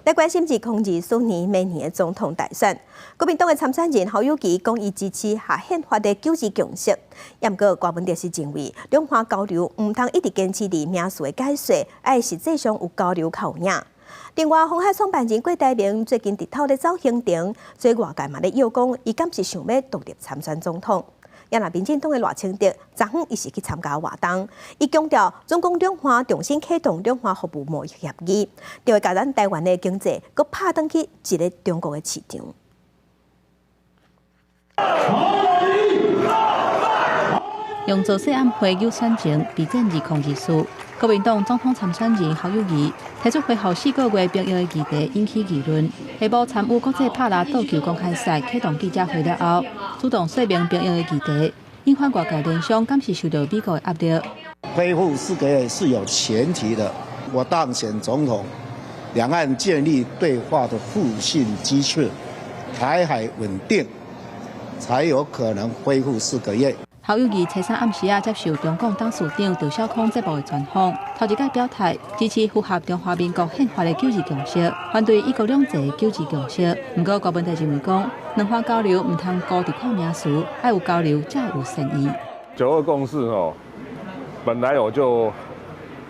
來關心2024年明年的總統大選，國民黨的參選人侯友宜講，伊支持合憲法的九二共識。毋過柯文哲是認為兩岸交流毋通一直堅持佇名詞的解說，愛實際上有交流較有影。另外，鴻海創辦人郭台銘最近日頭咧走行程，所以外界嘛咧臆講，伊敢是想欲獨立參選總統。也若民進黨的賴清德，昨昏伊是去參加活動，伊強調，總講兩岸重新啟動兩岸服務貿易協議，就會共咱台灣的經濟閣拍轉去一个中國的市場。用造勢晚會有選情備戰2024，國民黨總統參選人侯友宜提出恢復4個月兵役的議題，引起議論。下晡參與國際帕拉桌球公開賽啟動記者會了後，主動說明兵役的議題，引發外界聯想，敢是受到美國的壓力。恢復四個月是有前提的，我當選總統，兩岸建立對話的互信機制，台海穩定，才有可能恢復四個月。侯友宜初三暗時仔接受中廣董事長趙小康節目的專訪，頭一擺表態支持符合中華民國憲法的九二共識，反對一國兩制的九二共識。毋過柯文哲認為講，兩岸交流毋通孤佇看名詞，愛有交流才有善意。九二共識哦，本來我就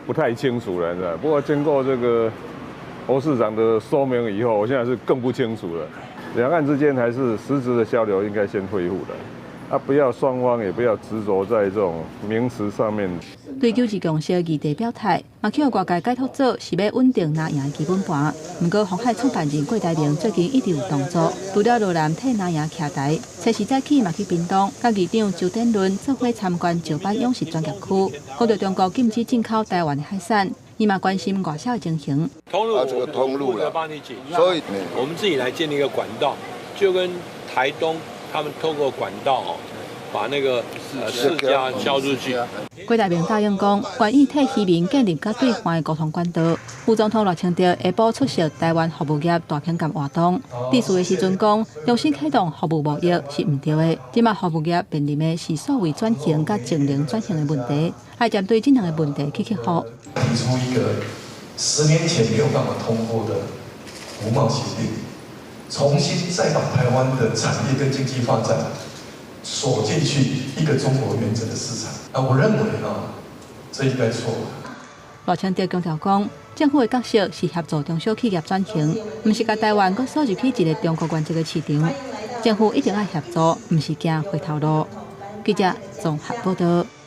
不太清楚了，不過經過這個侯市長的說明以後，我現在是更不清楚了。兩岸之間還是實質的交流應該先恢復的。啊！不要雙方也不要執着在這種名詞上面。對九二共識議題表態，嘛去予外界解讀做是欲穩定藍營的基本盤。毋過，鴻海創辦人郭台銘最近一直有動作，除了羅南替藍營徛台，初四早起嘛去屏東，佮議長周典倫做伙參觀石板養殖專業區，講著中國禁止進口台灣的海產，伊嘛關心外銷的情形。通路，這個通路了，所以我們自己來建立一個管道，就跟台東他們透過管道哦，把那個釋迦銷出去。郭台銘答應講，願意替漁民建立佮對岸的溝通管道。副總統賴清德下晡出席台灣服務業大評鑑活動，致辭的時陣講，重新啟動服務貿易是毋對的。這馬服務業面臨的是數位轉型佮淨零轉型的問題，愛針對這兩个問題去克服。提出一個10年前沒有辦法通過的服貿協定，重新再把台灣的產業跟經濟發展鎖進去一個中國原則的市場。啊，我認為啊，這應該錯。賴清德強調講，政府的角色是協助中小企業轉型，毋是共台灣閣鎖入去一个中國原則的市場。政府一定愛協助，毋是行回頭路。記者綜合報道。